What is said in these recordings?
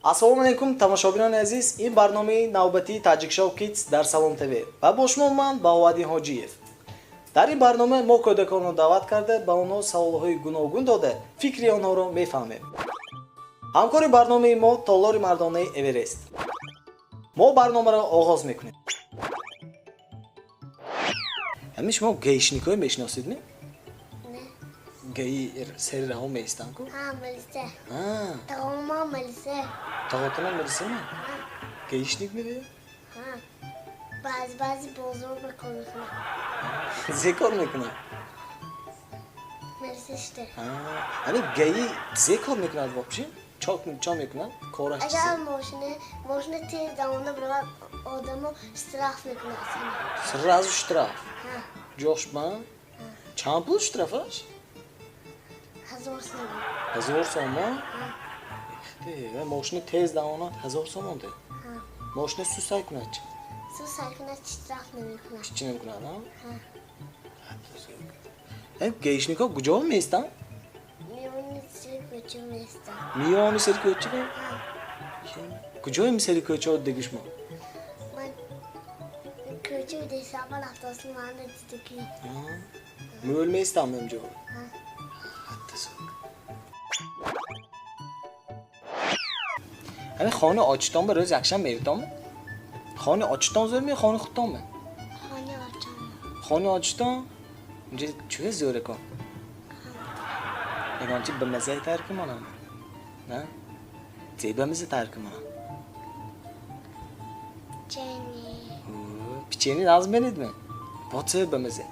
Ассалому алайкум, тамошобинони азиз. Ин барномаи навбатии Таҷикшоу Кидс дар Салом ТВ ва бо шумо ман, Баҳоваддин Ҳоҷиев. Дар ин барнома мо кӯдаконро даъват карда, ба онҳо саволҳои гуногун дода, фикри онҳоро мефаҳмем. Ҳамкори барномаи мо толори мардонаи Эверест. Мо барномаро оғоз мекунем. Ҳамин шумо гаишникҳое мешиносед, не? Не. ГАИ сари раҳо меистанд ку? Ҳа, милиса. А, Тағома милиса. Тағотона милисами? Гаишник мегӯяд? Ҳа. Баъзи баъзи бозор ба кор мекунад. Зе кор мекунад? Милиса шуда. Ҳамин ГАИ зе кор мекунад вообще? Чо мекунад? Кораш чизе? Агар мошина тез давонда биравад, одамо штраф мекунад. Сразу штраф? Ҳа. Ҷош ба? Чанд пул штрафаш? 1000 сомон. 1000 сомон? Ҳа. Э, мошина тез давонад, 1000 сомон де? Ҳа. Мошина сусай кунад чи? Сусай кунад, штраф намекунад. Чӣ намекунад, а? Ҳа. Э, гаишникҳо куҷо меистанд? Миёни сери кӯча меистанд. Миёни сери кӯча? Ҳа. Куҷои сери кӯчао диги шумо? Ман кӯчаи Десаба рафтасм, манда дидагӣ. Мӯл меистам ҳамҷо? Ҳа. Ҳамин хонаи очитон ба рӯзи якшанбе меритонми? Хонаи очитон зӯр ме, хонаи худтонме? Хонаи очам. Хонаи очитон? Инҷа чӯе зӯре кун? Ягон чи ба маззаи тайёр кунам? На? Зе ба мазза тайёр кунам? Печенье. Печенье нағз меридми? Бо чӣ ба мазза?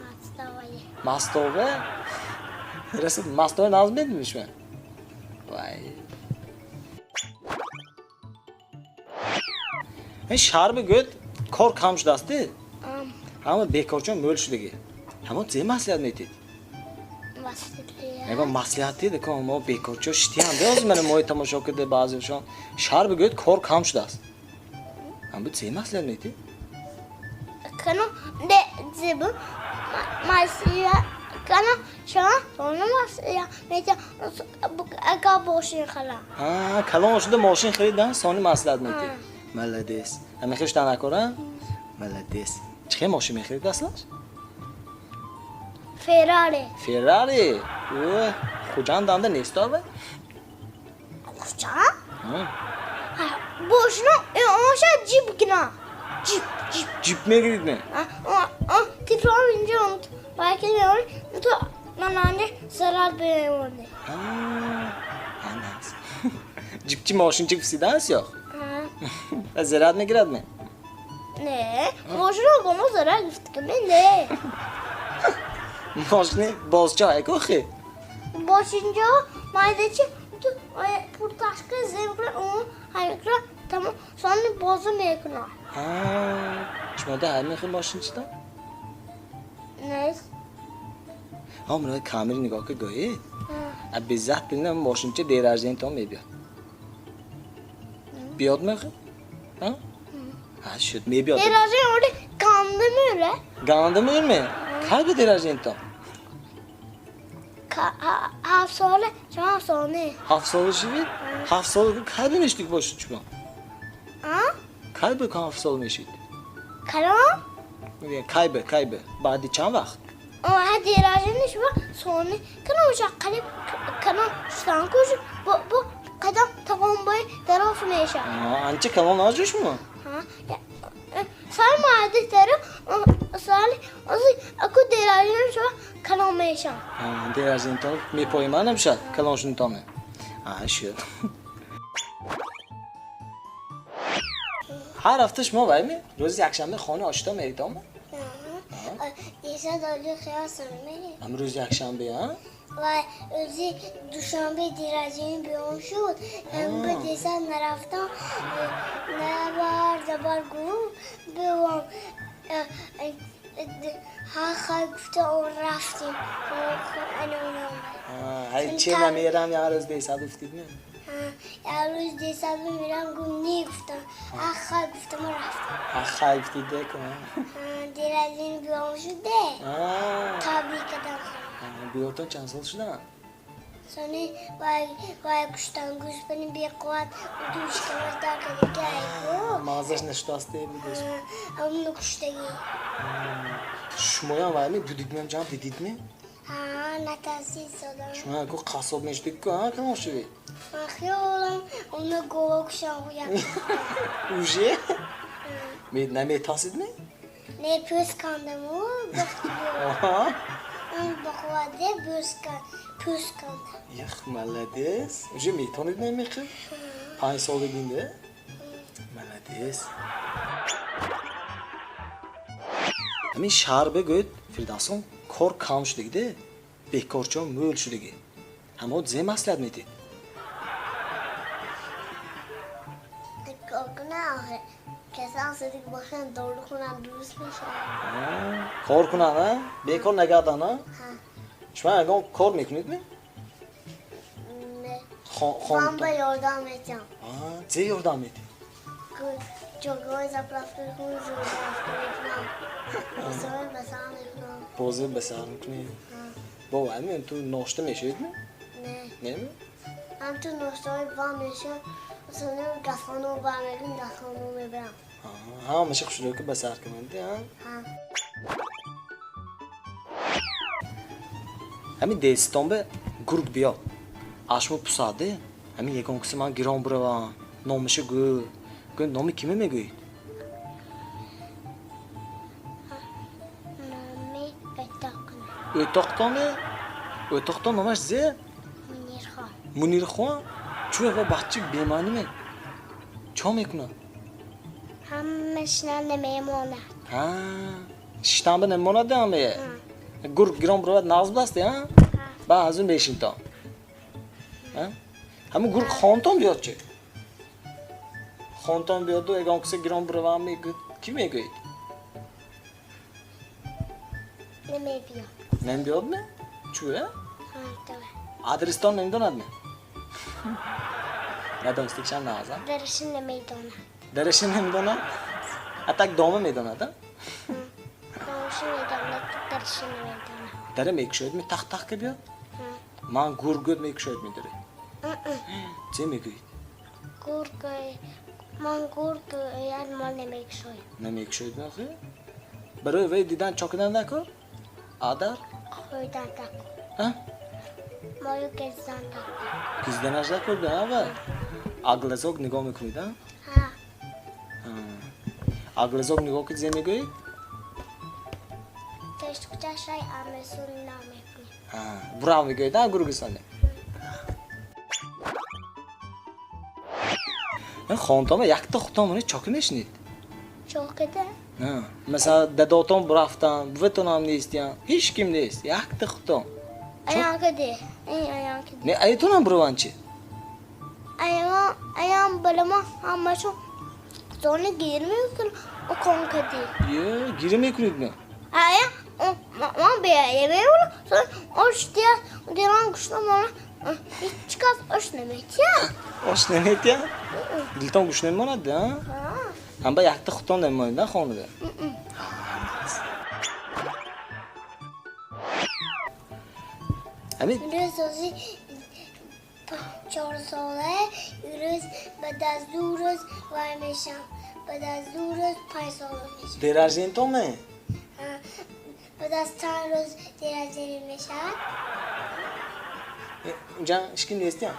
Мастовае. Мастова? Расо мастова нағз меридми шумо? Вай. Ин шарби гӯд кор кам шудааст, ди? Ам. Ҳама бекорчон мӯл шудагӣ. Ҳамон зе маслиҳат метид? Маслиҳат. Ягон маслиҳат дид, ко мо бекорчо шитиям. Биёз мана мои тамошо кида баъзеашон. Шарби гӯд кор кам шудааст. Ҳам бу зе маслиҳат метид? Кано де зебу маслиҳат кано шумо соно маслиҳат метид, агар мошин харам. А, калон шуда мошин харидан, сони маслиҳат метид. А. Молодец. Ҳамин хел шуда накора? Молодец. Чӣ хел мошин мехарид аслаш? Феррари. Феррари? Ӯ, Хуҷанд анда нест ова? Хуҷанд? Ҳа. Ҳа, бошино, оша ҷип гина. Ҷип, ҷип. Ҷип мегирид ме? А, а, тифлон инҷо байки меорӣ, ту мананди зарар бемонӣ. А, анас. Ҷипчи мошинчи фисиданс ё? Ҳа. Ва зарар мегирад ме? Не, мошино бо мо зарар гуфт ки ме не. Мошини бозча айко хи? Бошинҷо майдачи ту пурташка зем куна, у ҳамикра тамом сони бозу мекуна. А, шумо да ҳамин хел мошинчида? Нест. Ҳа, мана камери нигоҳ ки гӯед. А безат бинам мошинча дераждентон мебиёд. Биёд мехе? Ҳа? Ҳа, шуд, мебиёд. Деражден оли ганда мӯре. Ганда мӯрме? Кай ба дераждентон? 7 сола, чанд сола? 7 сола шивид? 7 сола кай ба мешидик бошед шумо? А? Кай ба 7 сола мешид? Калон? Кай ба, кай ба? Баъди чанд вақт? Ҳа, дераждени шумо сони калон ша қариб калон шудан куш бо қадам тағомбои дароф меша. Анча калон наҷо шумо? Ҳа. Сал майди даро сал ози аку дераждени шумо калон меша. Дераждентон мепоима намешад калон шудантоне. А, шуд. Ҳар ҳафта шумо вайми рӯзи якшанбе хонаи ошито меридом? Иса доли хиёсам мери. Ам рӯзи якшанбе, а? Ва рӯзи душанбе дераждени биём шуд. Ам ба деса нарафтам, набар забар гуфт биём. Ҳа, хай гуфта он рафтем. Ана он омад. Ҳай че намерам як рӯз деса гуфтид ме? Ҳа, як рӯз деса мемирам гум не гуфтам. Ҳа, хай гуфта ма рафтам. Ҳа, хай гуфтид де ку? Ҳа, дераждени биём шуд де. Табрик кардам. Биётон чанд сол шуданд? Сони вай вай куштан гӯсфанди беқувват душ камаш дар кадаги айку. Мағзаш нашудааст мегӯст. Ҳамуно куштагӣ. Шумоям вайми будидмем ҷам дидидми? Ҳа, натарсид содам. Шумо ку қассоб мешудед ку, а, калон шудед? Ман хиёлам уно гова кушам як. Уже? Наметарсидми? Не, пӯст кандаму бахти он бақувват пӯст кандам. Ях, молодец. Уже метонид намехӯ? 5 солагинда? Молодец. Ҳамин шаҳр бигӯед, Фирдавсон, кор кам шудагиде, бекорчиҳо мӯл шудагӣ. Ҳамо зе маслиҳат медиҳед? Кор кунам охир. Касал садик бошанд, дору хӯранд, дуруст мешавад. Кор кунанд, а? Бекор нагарданд, а? Ҳа. Шумо ягон кор мекунедми? Не. Ман ба ёрдам метиҳам. Зе ёрдам медиҳед? Ҷойгоҳи заправка мекунам, заправка мекунам. Бозиҳои ба сар мекунам. Бозӣ ба сар мекунед? Бо ҳамин ту ношта мешаведми? Не. Неми? Ҳамту ноштаҳои бам мешавам, сони газхонао бармегирам, газхонао мебарам. Ҳамаша хушрӯ ки ба сар кунед, а? Ҳа. Ҳамин дестон ба гург биёд. Ашмо пусаде, ҳамин ягон киси ман гирон биравам, номаша гӯ. Гӯ, номи киме мегӯед? Номи Бетоқна. O'toqtonmi? O'toqton номаш зе? Мунирхон. Мунирхон? Чӯ ва бача бемаъниме? Чо мекунад? Ҳамашна намемонад. Ҳа, шиштанба намемонад ҳамае? Гург гирон биравад нағз будасте, а? Ба аз он мешинтон. Ҳамун гург хонтон биёд чи? Хонтон биёду ягон киса гирон биравам мегӯяд, кӣ мегӯед? Намебиёд. Намебиёдме? Чӯ, а? Хонтон. Адрестон намедонадме? Надонистагишам нағз, а? Дараши намедонад. Дараши намедонад? А так дома медонад, а? Домаши медонад, дараши намедонад. Дара мекушоедми тах-тах ка биёд? Ман гург гӯд мекушоедми даре? Чӣ мегӯед? Гург, ман гург яд мол намекушоем. Намекушоедми охир? Барои вай дидан чо кардан накор? Адар? Хӯрдан такор. А? Мою гиздан такор. Гизданаш накор да, а вай? А глазок нигоҳ мекунед, а? Ҳа. А глазок нигоҳ кунед, зе мегӯед? Ташкучашай амесун намекунем. Бурав мегӯед, а, гургисоне? Хонтома якта хутон чоки мешунид? Чокида? Масалан, дадотон рафтан, буватонам нестиян, ҳеҷ ким нест, якта хутон. Аянкиди, ин аянкиди. Не, аятонам бураван чи? Аян балама ҳамашон сони гир мекунад, окон кади. Е, гир мекунед ме? Ая, ман беая меёлам, сони ош дия, дилам гушна мона, ҳеҷ кас ош наметиҳад. Ош наметиҳад? Дилтон гушна мемонад, а? Ҳамба якта хутон намемонед, на хонада? Ҳамин Рӯз ози 4 сола, рӯз баъд аз 2 рӯз вай мешам. Баъд аз 2 рӯз 5 сола мешам. День рождения ме? Баъд аз чанд рӯз день рождения мешавад? Унҷа ҳеҷ ким нестиям.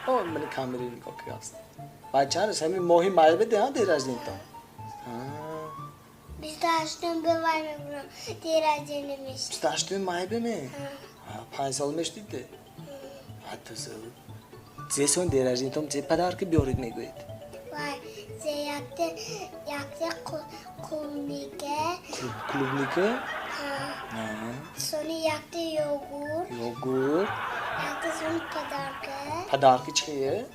О, мани камери нигоҳ кардааст. Баъд чанд рӯз ҳамин моҳи май беде, а, день рождения? 28-ум ба вай мебурам, день рождения мешавад. 28-уми май беме? 5 сола мешудид? Ҳатто зе сон день рождения зе подарки биёред мегӯед? Вай, зе якта якта клубника. Клубника? Сони якта йогурт. Йогурт. Якта сони подарка. Подарки чие?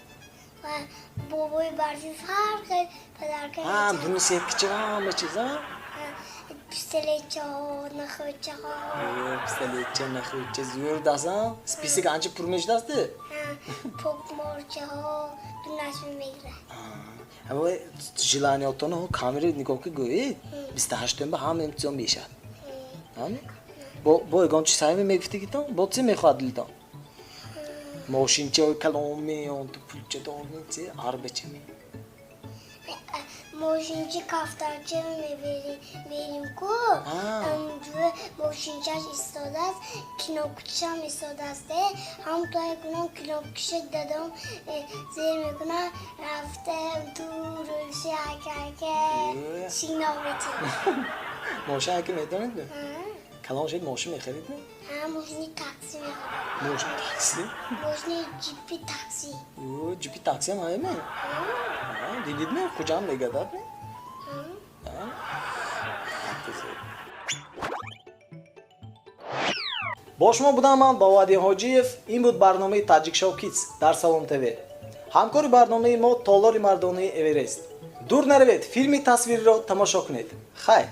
Вай, бобои барфи ҳар хел подарка. А, дуни сеткича ҳама чиз, а? Пистолетчаҳо, нахӯчаҳо. Пистолетча, нахӯча зӯр даст, а? Список анча пур мешудасту? Покморчаҳо дунашо мегирад. Ҳама желаниётоно камера нигоҳ ки гӯед, 28-ум ба ҳама имтиҳон мешавад. Бо ягон чи сайме мегуфтигитон? Бо чӣ мехоҳад дилтон? Мошинчаи калон ме, он ту пулча дорми, чи арбача ме? Мошинчи кафтарча меберим ку. Амҷӯ мошинчаш истодааст, кинокучам истодааст. Ҳам той кунам, кинокуша дадом зер мекунам, рафта ту рӯши акака сигнал метиҳам. Мошин ака метавонед ме? Калон шед, мошин мехарид ме? Ҳа, мошини такси мехарам. Мошини такси? Мошини ҷипи такси. Ҷипи такси ҳам ҳае ме? Дидид ме, Хуҷанд мегардад ме? Бо шумо будам ман, Баҳоаддин Ҳоҷиев. Ин буд барномаи Таҷикшоу Кидс дар Салом ТВ. Ҳамкори барномаи мо толори мардонаи Эверест. Дур наравед, филми тасвириро тамошо кунед. Хайр.